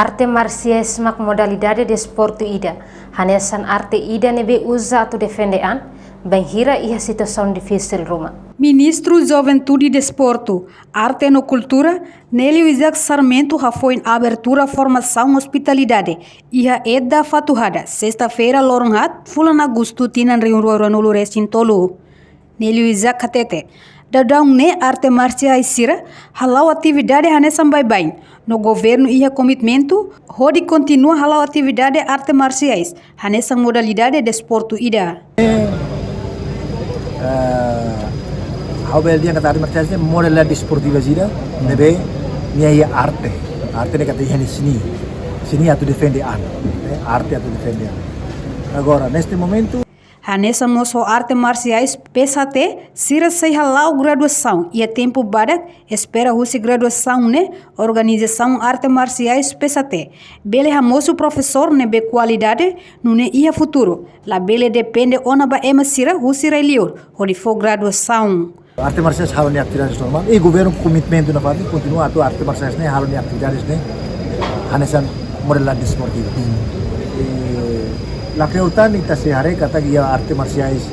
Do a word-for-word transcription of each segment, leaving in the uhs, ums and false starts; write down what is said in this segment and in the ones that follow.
Arte marsiais mak modalidade desportu ida, hanesan arte ida ne'ebé uza atu defende an, bainhira iha situasaun difisil ruma. Ministru Juventude, Desportu, Arte no Kultura, Nélio Isaac Sarmento hafoin abertura formasaun ospitalidade iha EDDA Fatuhada, sesta-feira loron haat, fulan Agostu, tinan rihun rua ruanulu resin tolu. Nélio Isaac hatete, daudaun ne'e arte marsiais sira hala'o atividade hanesan baibain, no governu iha komitmentu hodi kontinua hala'o atividade arte marsiais hanesan modalidade desportu ida. Eh, ha'u bele dehan katak arte marsiais ne'e modalidade desportiva ida, ne'ebé nia iha arte. Arte ne'e katak iha nia seni. Seni atu defende an. Eh, arte atu defende an. Agora, neste momento, hanesan mós ho arte marsiais P S A T, sira sei hala'o graduasaun iha tempu badak, espera husi graduasaun ne'e, organizasaun arte marsiais P S A T bele hamosu profesór ne'ebé kualidade, nune'e iha futuru labele depende ona ba ema sira husi rai-liur hodi fó graduasaun. Arte marsiais halo nia atividades normál, i governu komitmentu nafatin kontinua atu arte marsiais ne'e halo nia atividades ne'e hanesan modalidade desportiva. I lakleur tan ita sei haree katak iha arte marsiais,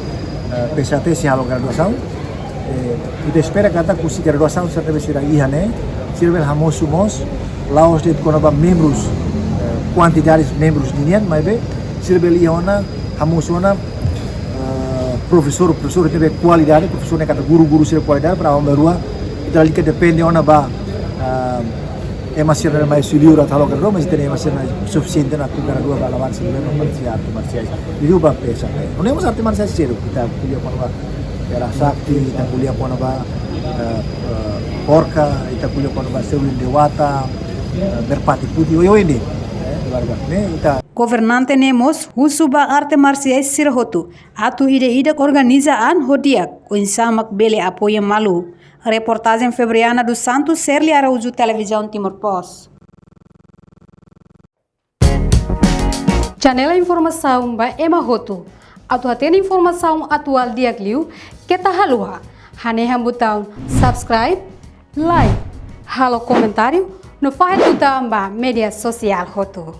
eh, P S A T sei halo graduasaun. Eh, ita espera katak husi graduasaun sira ne'ebé sira iha ne'e, sira bele hamosu mós, la'ós de'it kona-ba membrus, eh, kuantidade membrus ninian, maibé sira bele iha ona, hamosu ona, eh, profesór, profesór ne'ebé kualidade, profesór ne'e katak guru, guru sira kualidade, para ombra rua, ita lalika depende ona ba, eh, ema sira ne'ebé mai husi liur atu halo gradua, mas ita-nia ema sira ne'e sufisiente ona atu gradua ba labarik sira ne'ebé mai arte marsiais. Liuliu ba P S A T. Nune'e mós arte marsiais seluk, ita ko'alia kona-ba Era Sakti, ita ko'alia kona-ba, eh, eh, Orka, ita ko'alia kona-ba Selun Dewata, eh, Merpati Putih, oioin de'it, eh, devagar. Ne'e ita. Governante ne'e mós husu ba arte marsiais sira hotu atu ida-idak organiza an ho di'ak, oinsá mak bele apoia malu. Reportajen Febriana dos Santos, Serli Araújo, Televizaun Timor Post. Janela informasaun ba ema hotu. Atu hatene informasaun atuál di'ak liu, keta haluha hanehan butaun subscribe, like, halo komentáriu, no fahe tutan ba média sosiál hotu.